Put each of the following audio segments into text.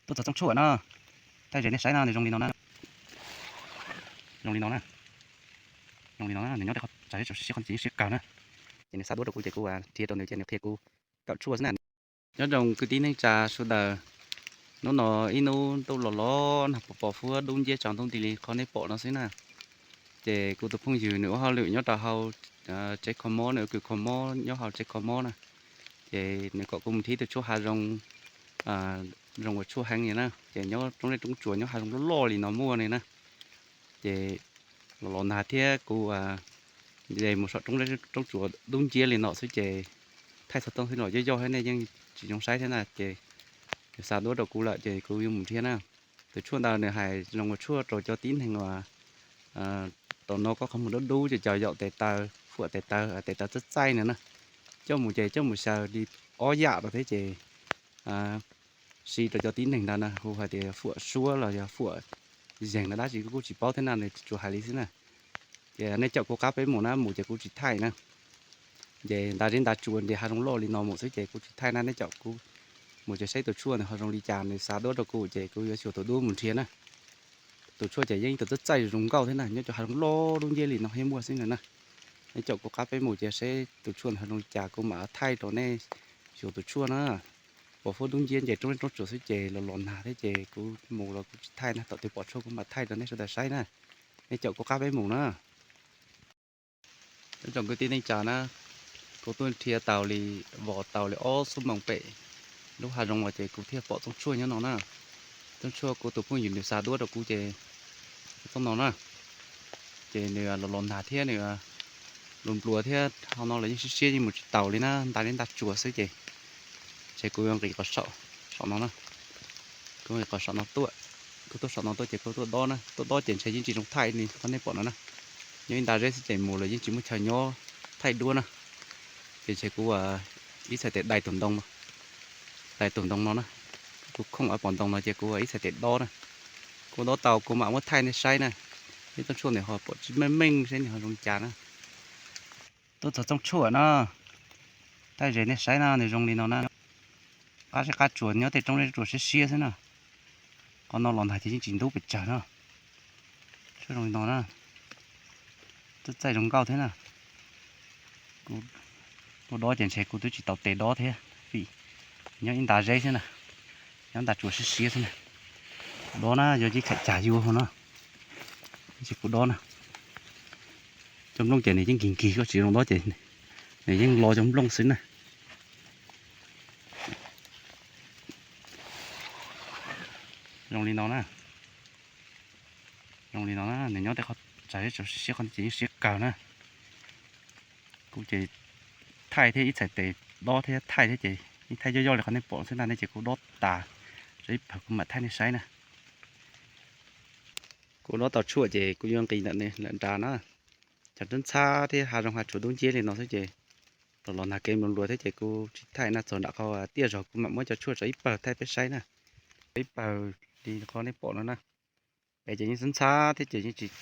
Tuaj txog tsob tshuaj na, thaij zes nej saib no nws zoo li no na. Zoo li no na, zoo li no na, nws nyob rau qhov tsav siab qhov siab kawg na. Ces nws xa duab rau kuv ces kuv nrhiav rau nws ces nws qhia kuv kawm tshuaj xwb na. Nyob zoo kwv tij neej tsa sawv daws, hnub no ib hnub ntuj los los nag pos pos huab dub nciab tsaus ntuj nti li qhov nej pom no xwb na. Ces kuv tus phooj ywg nws ua hauj lwm nyob rau hauv tsev kho mob, nws ua kws kho mob nyob hauv tsev kho mob na. Ces nws kom kuv mus nrhiav tus tshuaj hav zoo, zoo uas tshuaj heev li na, ces nyob roob zeb roob tsuas nyob hav zoov loj loj li no muaj li na. Ces los los nag thiab kuv de mus saum roob zeb roob tsuas dub nciab li no xwb ces thaij txog tooj xwb los yog yog thiab nej yeej tsis zoo saib thiab na. Ces nws xa duab rau kuv lawm ces kuv yuav mus nrhiav na. Tus tshuaj ntawd nws hais zoo uas tshuaj rau cov tib neeg uas tam no koj qhov muag dub dub ces cov yaum tes taw, fuam tes taw, tes taw txaij txaij no na. Coj mus ces coj mus xyaw li ob yam rau thiab ces siv rau cov tib neeg ntawd na hu hais tias fuam suab los yog fuam yeeg no dab tsi kuv kuj tsis paub thiab na, nws tsuas hais li xwb na. Ces nej caum kuv qab peb mus na, mus ces kuv tsis thaij na. Ces nta zeb nta tsua nti hav zoov loj li no mus xwb ces kuv tsis thaij na, nej caum kuv mus ces saib tus tshuaj nws ho zoo li cas, nws xa duab rau kuv ces kuv yuav xyuas tus duab mus nrhiav na. Tus tshuaj ces yeej ib tug txaij txaij zoo nkauj thiab na, nyob cov hav zoov loj dub nciab li no thiab muaj xwb na. Nej caum kuv qab peb mus ces saib tus tshuaj nws ho zoo li cas kuv mam thaij rau nej xyuas tus tshuaj na. Pos huab dub nciab nce roob zeb roob tsuas xwb ces los los nag thiab ces kuv mus los kuv tsis thaij na, thaum twg pom tshuaj kuv mam thaij rau nej sawv daws saib na. Nej caum kuv qab peb mus na. Nyob zoo kwv tij neej tsa na, kuv twb nrhiav tau li, vos tau li ob xuab moos pem lub hav zoov los ces kuv thiaj pom tsob tshuaj nyob no na. Tsob tshuaj kuv tus phooj ywg nws xa duab rau kuv ces tsob no na. Ces nws los los nag thiab nws nplua nplua thiab hauv no los yeej siab siab yeej mus tsis taus li na, nta li nta tsuas xwb ces ntshe kuv yuav nqis qhov saum no na. Kuv nqis qhov saum no tuaj, kuv tuaj saum no tuaj ces kuv tuaj dob na, tuaj dob ces ntshe yeej tsis zoo thaij li qhov nej pom no na. Nyob ib nta zeb xwb ces mus los yeej tsis muaj chaw nyob thaij duab na. Ces ntshe kuv ib txhais tes dai tus ntoo, dai tus ntoo no na. Kuv khooj ob pom ntoo no ces kuv ib txhais tes dob na. Kuv dob tau kuv mam muab thaij nej saib na. Ib tsob tshuaj ntawm ho pom tsis meej meej seb nws ho zoo li cas na. Tuaj txog tsob tshuaj na, thaij zes nej saib na, nws zoo li no na. Qab zeb qab tsuas nyob tej roob zeb tsuas siab siab xwb na. Qhov no los nag ces yeej tsis ntub pes tsawg na. Tshuaj zoo li no na, txaij txaij zoo nkauj thiab na. Kuv tuaj dob ces ntshe kuv twb tsis tau tes dob thiab vim nyob ib nta zeb xwb na, nyob nta tsuas siab siab xwb na. Kuv dob na yog yeej thaij cas yuav hauv no, tsis kuv dob na. Cov nplooj ces nws yeej nkig nkig koj tsis zoo dob ces nws yeej lo cov nplooj xwb na. Zoo li no na, zoo li no na, nws nyob tej qhov tsav siab qhov ces yeej siab kawg na. Kuv ces thaij thiab ib txhais tes dob thiab thaij thiab ces yeej thaij yoj yoj li qhov nej pom xwb ntag ne, ces kuv dob tas tso ib pawg kuv mam thaij nej saib na. Kuv dob tau tshuaj ces kuv yuav nqis ntawm ne lawm nrad na. Cov ntxhab ntxhab thiab hav zoov hav tsuas dub nciab li no xwb ces los los nag kev nplua nplua thiab ces kuv tsis thaij na, txog nram qhov tiaj zog kuv mam muab cov tshuaj tso ib pawg thaij peb saib na. Tso ib pawg li qhov nej pom no na. Pem ces yeej ntxhab ntxhab thiab ces yeej tsis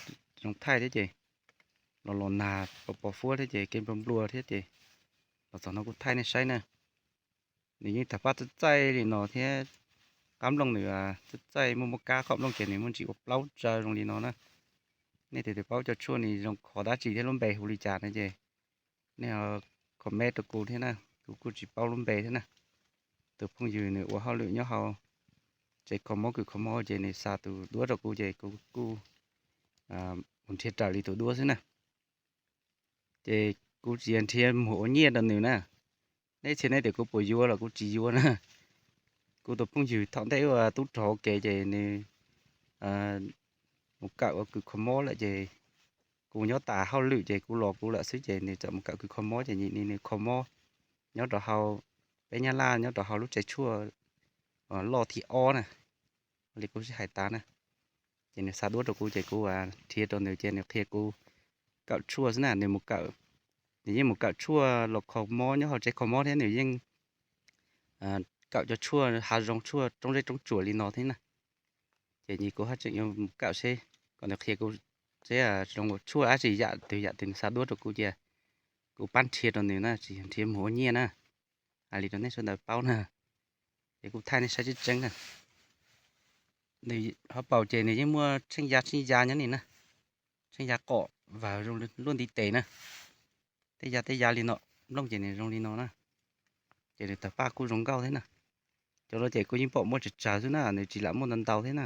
zoo thaij thiab ces los los nag pos pos huab thiab ces kev nplua nplua thiab ces los txog no kuv thaij nej saib na. Nws yeej tag pab txaij txaij li no thiab, qab nplooj nws txaij txaij muaj muaj kab, qhov nplooj ces nws muaj ntsis ua plaub tsaws zoo li no na. Nej tus twg paub cov tshuaj nws zoo qhov dab tsi thiab lub npe hu li cas no ces nej comment rau kuv thiab na, kuv kuj tsis paub lub npe thiab na. Tus phooj ywg nws ua hauj lwm nyob hauv tsev kho mob kws kho mob ces nws xa tus duab rau kuv ces kuv kuj mus nrhiav raws li tus duab xwb na. Ces kuv tsis yog nrhiav muag ua nyiaj rau nws na. Nej txhia nej tias kuv puas yuav los kuv tsis yuav na. Kuv tus phooj ywg thaum ntej ua tub rog ua ke ces nws mus kawm ua kws kho mob lawm ces kuv nyob tas hauj lwm ces kuv los kuv lawm xwb ces nws txawm mus kawm kws kho mob ces nws kho mob nyob rau hauv peb Nyab Laj nyob rau hauv lub tsev tshuaj loj thib ob na, li kuv sib hais tas na. Ces nws xa duab rau kuv ces kuv nrhiav rau nws ces nws qhia kuv kawm tshuaj xwb na, nws mus kawm, nws yeej mus kawm tshuaj los kho mob nyob hauv tsev kho mob thiab nws yeej kawm cov tshuaj hav zoov tshuaj roob zeb roob tsuas li no thiab na. Ces kuv haj tseem yuav mus kawm seb kom nws qhia kuv seb zoo tshuaj dab tsi yam twg yam twg nws xa duab rau kuv ces kuv pab nrhiav rau nws na, tsis yog nrhiav muag ua nyiaj na. Hais li rau nej sawv daws paub na, ces kuv thaij nej saib tseeb tseeb na. Nws ho paus ces nws yeej muaj tsheej ya tsheej ya nyob ni na, tsheej ya qom vawg zoo luaj ntiv tes na. Tej ya tej ya li no, nplooj ces nws zoo li no na. Ces nws tawg paj kuj zoo nkauj thiab na. Cov no ces kuv yeej pom muaj tsawg tsawg xwb na, nws tsis lam muaj ntau ntau thiab na.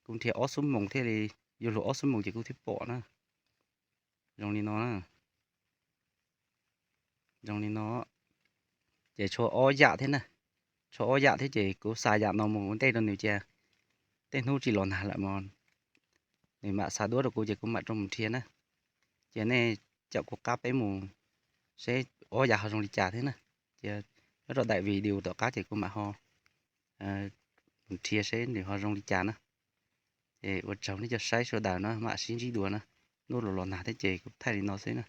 Kuv nrhiav ob xuab moos thiaj li, yuav luag ob xuab moos ces kuv thiaj pom na. Zoo li no na. Zoo li no. Ces tshuav ob yam thiab na, tshuav ob yam thiab ces kuv xa yam no mus ua ntej rau nws cia, tej hnub tsis los nag lawm mas nws mam xa duab rau kuv ces kuv mam rau mus nrhiav na. Cia nej caum kuv qab peb mus seb ob yam ho zoo li cas thiab na. Cia nyob rau daim video tom qab ces kuv mam ho mus nrhiav seb nws ho zoo li cas na. Es ua tsaug nej cov saib sawv daws na, mam sib ntsib dua na. Hnub los los nag thiab ces kuv thaij li no xwb na.